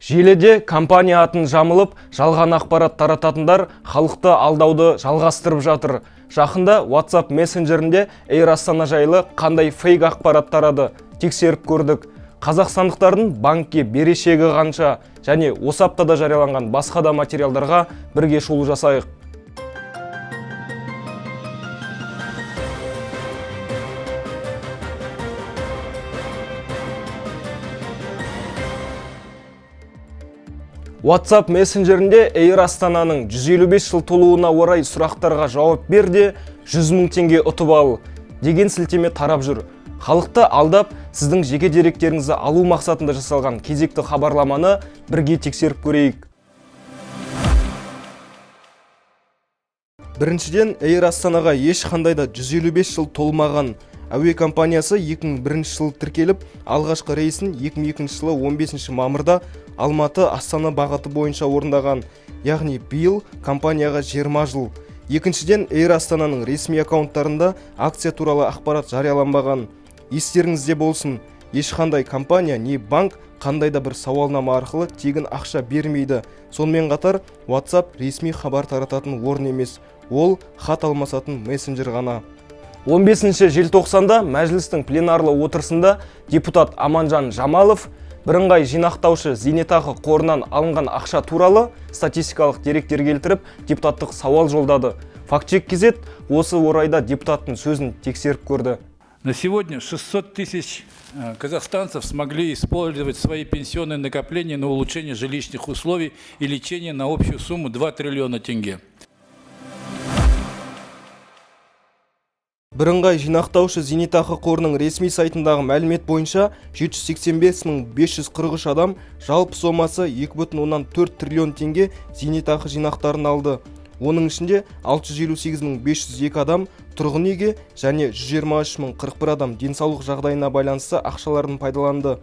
Желіде компания атын жамылып, жалған ақпарат тарататындар халықты алдауды жалғастырып жатыр. Жақында WhatsApp мессенджерінде Air Астана жайлы қандай фейк ақпарат тарады, тексеріп көрдік. Қазақстандықтардың банкке берешегі қанша және осы аптада жарияланған басқа да материалдарға бірге шолу жасайық. WhatsApp мессенджерінде Air Астананың 155 жыл толуына орай сұрақтарға жауап бер де 100 мың теңге ұтып ал деген сілтеме тарап жүр. Халықты алдап, сіздің жеке деректеріңізді алу мақсатында жасалған кезекті хабарламаны бірге тексеріп көрейік. Біріншіден, Air Астанаға ешқандай да 155 жыл толмаған. Әуе компаниясы 2001 жылы тіркеліп, алғашқы рейсін 2002 жылы 15 мамырда Алматы Астана бағыты бойынша орындаған. Яғни биыл компанияға 20 жыл. Екіншіден, Air Астананың ресми аккаунттарында акция туралы ақпарат жарияланбаған. Естеріңізде болсын, ешқандай компания не банк қандай да бір сауалнама арқылы тегін ақша бермейді. Сонымен қатар WhatsApp ресми хабар тарататын орын емес, ол хат алмасатын мессенджер ғана. 15 желтоқсанда мәжілістің пленарлы отырысында депутат Аманжан Жамалов бірыңғай жинақтаушы зейнетақы қорынан алынған ақша туралы статистикалық деректер келтіріп, депутаттық сауал жолдады. Фактчек KZ осы орайда депутаттың сөзін тексеріп көрді. На сегодня 600 тысяч казахстанцев смогли использовать свои пенсионные накопления на улучшение жилищных условий и лечение на общую сумму 2 триллиона тенге. Бірыңғай жинақтаушы зейнетақы қорының ресми сайтындағы мәлімет бойынша 785 543 адам жалпы сомасы 2,4 триллион теңге зейнетақы жинақтарын алды. Оның ішінде 658 502 адам тұрғын үйге және 123 041 адам денсаулық жағдайына байланысты ақшаларын пайдаланды.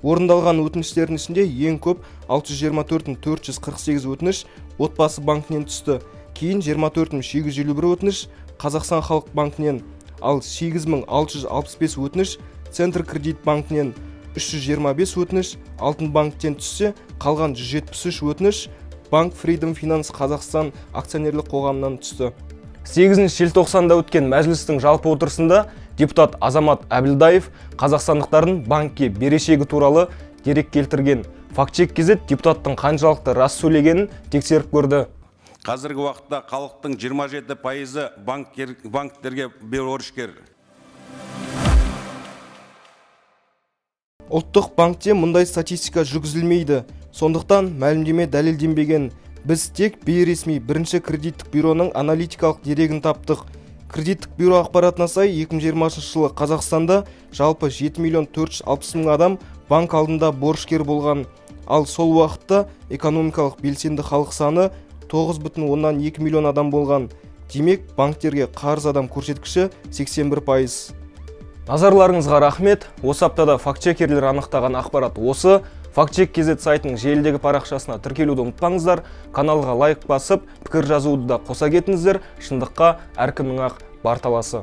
Орындалған өтініштердің ішінде ең көп 624 448 өтініш Отбасы банкінен түсті. Кейін 24 851 өтініш Қазақстан халық банкінен, ал 8665 өтініш Центр кредит банкінен, 325 өтініш Алтын банктен түссе, қалған 173 өтініш Банк Фридом Финанс Қазақстан акционерлік қоғамынан түсті. 8 желтоқсанда өткен мәжілістің жалпы отырысында депутат Азамат Әбілдаев қазақстандықтардың банкке берешегі туралы дерек келтірген. Фактчек KZ депутаттың қаншалықты рас сөйлегенін тексеріп көрді. Қазіргі уақытта халықтың 27%-ы банктерге борышкер. Ұлттық банкте мұндай статистика жүргізілмейді. Сондықтан мәлімдеме дәлелденбеген. Біз тек бейресми бірінші кредиттік бюроның аналитикалық дерегін таптық. Кредиттік бюро ақпаратына сай 2020 жылы Қазақстанда жалпы 7 миллион 460 мың адам банк алдында борышкер болған. Ал сол уақытта экономикалық белсенді халық саны 9,2 миллион адам болған. Демек, банктерге қарыз адам көрсеткіші 81%. Назарларыңызға рахмет. Осы аптада фактчекерлер анықтаған ақпарат осы. Фактчек KZ сайтының желідегі парақшасына тіркелуді ұмытпаңыздар. Каналға лайк басып, пікір жазуды да қоса кетіңіздер. Шындыққа әркімнің ақ бар таласы.